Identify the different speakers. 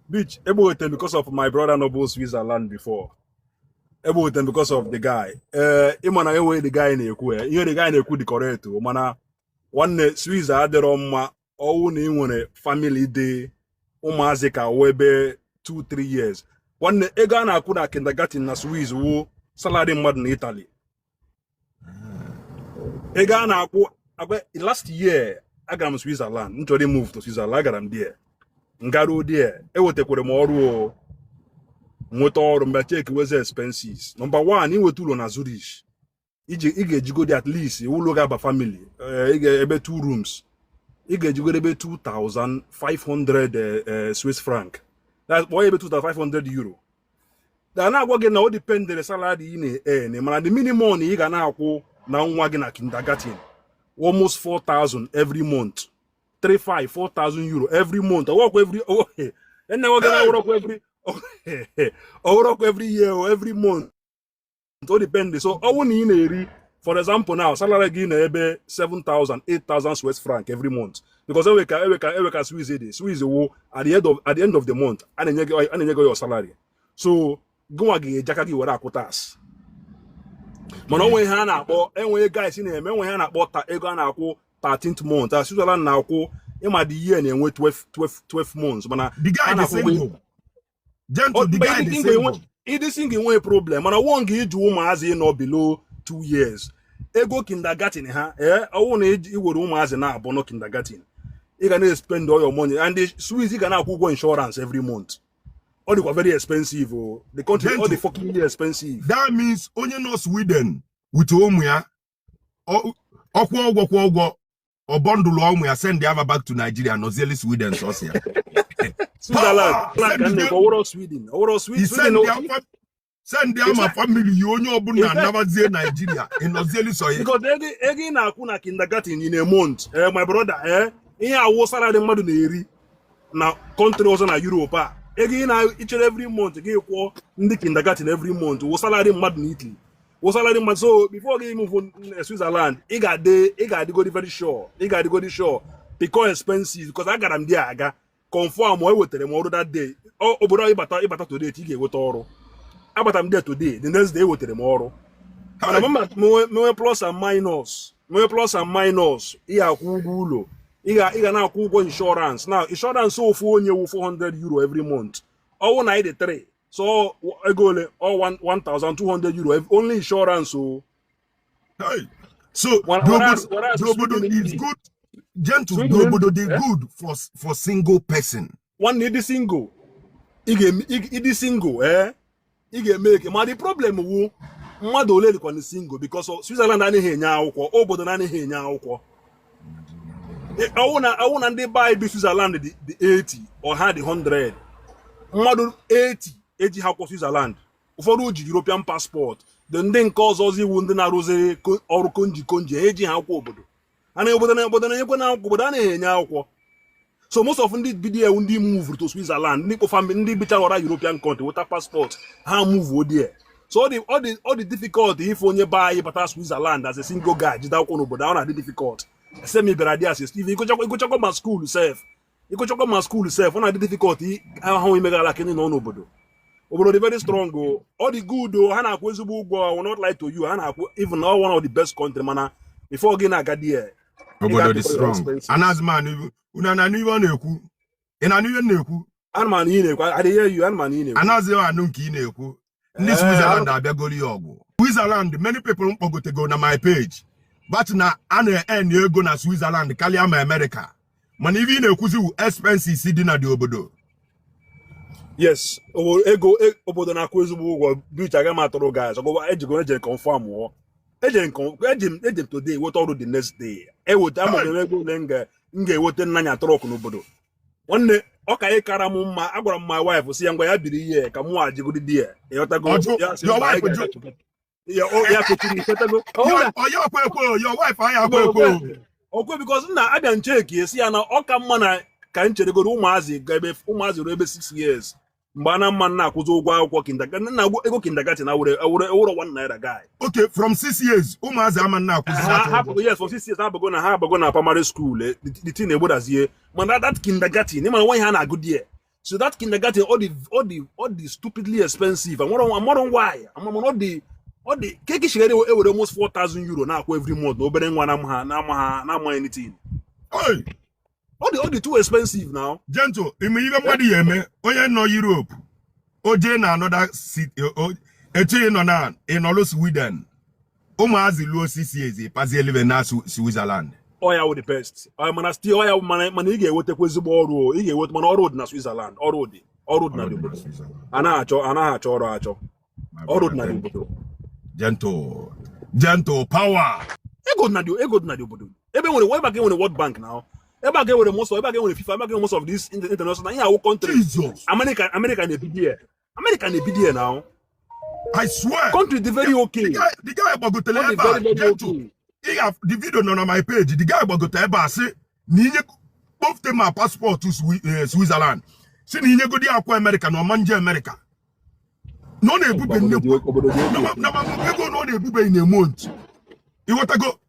Speaker 1: Beach, egbogote because of my brother nọbụ Switzerland before. Egbogote because of the guy. Ee, ịma na enweghị the guy na-ekwu ya. Ihe the guy na-ekwu dị correct o, mana nwanne, Swiss adịrọ mma ọwụ na ị nwere family dị ụmụazị ka wụ ebe 2 3 years. Nwanne, ego a na-akwụ na kindergarten na Swiss wụ salary mmadụ na Italy. Ego a na-akwụ agwa last year agara m Switzerland, m chọrọ move to Switzerland, agara m there, ngaruo there, ewetakwara m ọrụ o, nweta ọrụ mgbe check weze expenses. Number one, inweta ụlọ na Zurich, iji ị ga-ejigodi at least ụlọ ga-aba family, ị ga ebe two rooms, ị ga-ejigodi ebe 2500 Swiss franc. That's kpọọ ya ebe €2500. Da na-agwa gị na o dependere salary ị na-earn, mana the minimum ị ga na-akwụ na nwa gị na kindergarten, almost 4000 every month, 35 €4000 every month. Ọwọkwa every nne nwoke na ọwụrọkwa every, ọwụrọkwa every year or every month. O depend. So ọwụ na ị na-eri, for example now, salary gị na ebe 7000 8000 Swiss franc every month, because ewe ka Swiss dị, Swiss wo at the end of the month a na-enye gị your salary. So gịnwa ga-eji aka gị were akwụ tax, mana onwe ihe a na-akpọ, enweghị guys na-eme, enwe ihe a na-akpọ ta ego a na-akwụ 13th month. A Switzerland na-akwụ, ịma the year na-enwe 12 12 12 months, mana
Speaker 2: The guy
Speaker 1: a
Speaker 2: dị
Speaker 1: na-akwụ ụgwọ.
Speaker 2: single. Gentle, the guy dị single.
Speaker 1: Ịdị single nwee problem, mana wọ nga iji ụmụazị nọ below 2 years, ego kindergarten ha, ee, ọwụ na iwere ụmụazị na-abụ nọ kindergarten, ị ga na-spend all your money. And the Swiss, ị ga na-akwụ ụgwọ insurance every month. Ọ dịkwa very expensive o, the country, ọ dị
Speaker 2: Gentle.
Speaker 1: fucking expensive.
Speaker 2: That means onye nọ Sweden with ụmụ ya, ọkwụ ụgwọ, kwụ ụgwọ, ọ bundle ụmụ ya, send ya back to Nigeria, nọzieli Sweden sọsọ ya.
Speaker 1: Switzerland
Speaker 2: Power!
Speaker 1: ka m na-ekwu, ọwụrọ Sweden, ọwụrọ
Speaker 2: He
Speaker 1: Sweden.
Speaker 2: Send ya ma family ya, onye ọbụla anabazie Nigeria, ị nọzieli sọ ya.
Speaker 1: Because ego ị na-akwụ na kindergarten in a month, my brother, ihe awụ salary mmadụ na-eri na country ọzọ na Europe a. Ego ị na-ichere every month gị kwụọ ndị kindergarten every month wụ salary mmadụ na Italy, wụ salary mmadụ. So before gị move Switzerland, ị ga-adịgodi very sure, ị ga-adịgodi sure because expenses, because agara m dị aga confirm, o wetara m ọrụ that day. Obodo ịbata today, ị ga-enweta ọrụ. Abata m there today, the next day ewetara m ọrụ. Mana mama mewe plus and minus, mewe plus and minus, ị ga-akwụ ụgwọ ụlọ, ị ga na-akwụ ụgwọ insurance. Na insurance ofu onye wụ €400 every month. Ọwụ na ị dị 3, so ego ole ọ? €1200 only insurance o.
Speaker 2: Hey. So the
Speaker 1: Whereas
Speaker 2: obodo, the obodo
Speaker 1: Sweden
Speaker 2: is good. Gentle, the
Speaker 1: Sweden,
Speaker 2: obodo dị
Speaker 1: eh?
Speaker 2: good for single person.
Speaker 1: Nwanne, ịdị single, ị ga-eme, ịdị single, eh, ị ga-eme eke. Ma the problem wu mmadụ ole dịkwa na single, because Switzerland anaghị enye akwụkwọ, obodo na-anaghị enye akwụkwọ. Ọwụ na ndị be anyị bi Switzerland dị 80 or ha dị 100, mmadụ 80 eji ha akwụkwọ Switzerland. Ụfọdụ ji European passport, the ndị nke ọzọ iwu ndị na-arụzi ọrụ konji konji, ha eji ha akwụkwọ obodo. A na obodo na obodo na-enyekwa na akwụkwọ, obodo anaghị enye akwụkwọ. So most of ndị bido ewu, ndị move to Switzerland, ndị kpọfa, ndị bichara European country weta passport ha, move there. So ọ dị difficult ife onye be anyị bata Switzerland as a single guy jide akwụkwọ n'obodo ahụ, na-adị difficult. Except me bịara dị as a Steven, ịgụchakwa ma school sef, ịgụchakwa ma school sef, ọ na-adị difficult ahụ imegara ka ndị nọ n'obodo. Obodo dị very strong o, ọ dị good o. Ha na-akwụ ezigbo ụgwọ. I will not lie to you, ha na-akwụ even all one of the best country, mana before gị na-aga there, ị
Speaker 2: Obodo dị
Speaker 1: ga-apịkọ your
Speaker 2: strong.
Speaker 1: expenses.
Speaker 2: Anaghịzi m anụ unu na-anụ ihe ọ na-ekwu. Ị na-anụ ihe m na-ekwu?
Speaker 1: Ana m anụ ihe ị na-ekwu, adịghị eyu, ana m anụ ihe ị na-ekwu.
Speaker 2: Anaghịzi m anụ nke ị na-ekwu. Ndị Switzerland abịagoro ya ọgwụ. Switzerland, many people mkpọgotego na my page, but na a na-en ego na Switzerland karịa ma America. Mana ife ị na-ekwuzi wu expenses dị na dị obodo.
Speaker 1: Yes, ego obodo na-akwụ ezigbo ụgwọ. Bich, aga m atụrụ guys ọgwụgwọ ejigo, ejere confirm ọ eji m today weta ọrụ, the next day eweta ama m ego ole m ga-eweta nnanya truck n'obodo. Nwanne, ọ ka ịkara m mma. Agwara m my wife, si ya ngwa, ya biri ihe ka mụ ajigodi di ya, ịghọtago?
Speaker 2: Ọjụ,
Speaker 1: Ya sị
Speaker 2: your
Speaker 1: mba, anyị
Speaker 2: wife jụ.
Speaker 1: ga-aga. Ya kwechiri, ịghọtago?
Speaker 2: Ọya ọkwa ekwe o, your wife aya akwa ekwe o.
Speaker 1: Okwe, because nna abịa nche ka esi ya na ọ ka mma na ka m cheregoro ụmụazị ga ebe ụmụazị ruo ebe 6 years, mgbe a na mma na-akwụzi ụgwọ akwụkwọ kindergarten na ego kindergarten na were were were ₦1 guy.
Speaker 2: Okay, from 6 years ụmụazị ama nna akwụzi
Speaker 1: Ha
Speaker 2: that ụgwọ.
Speaker 1: Hapụgo, yes, for 6 years ha abago na primary school, the thing egbodazie. Mana that kindergarten, ịmara nwa ihe a na-agụ die. So that kindergarten, all the stupidly expensive. Amarọ why. Amara all the keke shigara ewere almost €4,000 na-akwụ every month na obere nwa na-ama ha na-ama anything.
Speaker 2: Hey,
Speaker 1: All the too expensive now.
Speaker 2: Gentle, ime ibe mmadụ ya eme onye nọ Europe, o jee na another city, etu ị nọ na ị nọlụ Sweden, ụmụazị luo 6 years, ịpazie live na Switzerland.
Speaker 1: Ọ ya wụ the best. Ọ mana still ọ ya wụ, mana ị ga-enwetakwa ezigbo ọrụ o. Ị ga-enweta, mana ọrụ dị na Switzerland, ọrụ dị na
Speaker 2: Ọrụ dị na
Speaker 1: obodo.
Speaker 2: Switzerland.
Speaker 1: Anaghị achọ ọrụ achọ.
Speaker 2: My
Speaker 1: Ọrụ dị
Speaker 2: brother,
Speaker 1: na
Speaker 2: thank you.
Speaker 1: obodo.
Speaker 2: Gentle, gentle power.
Speaker 1: Ego dị na the obodo. Ebe a ka enwere World Bank now. Ebe a ka enwere most of, ebe a ka enwere FIFA, ebe a ka enwere most of these international ihe awụ country.
Speaker 2: Jesus.
Speaker 1: America na-ebi there. America na-ebi there now.
Speaker 2: I swear.
Speaker 1: Country dị very okay.
Speaker 2: The guy gbagotere
Speaker 1: Ọ dị
Speaker 2: ebe a.
Speaker 1: very very
Speaker 2: Gentle.
Speaker 1: okay.
Speaker 2: Ị ga the video nọ na my page. The guy gbagote ebe a sị na inye kpofute ma passport Switzerland, si na inyegodi akwa America na ọma nje America na ọ na-ebube
Speaker 1: Obodo dị
Speaker 2: nnekwu
Speaker 1: obodo dị okay.
Speaker 2: na ego na ọ na-ebube na month, ịghọtago?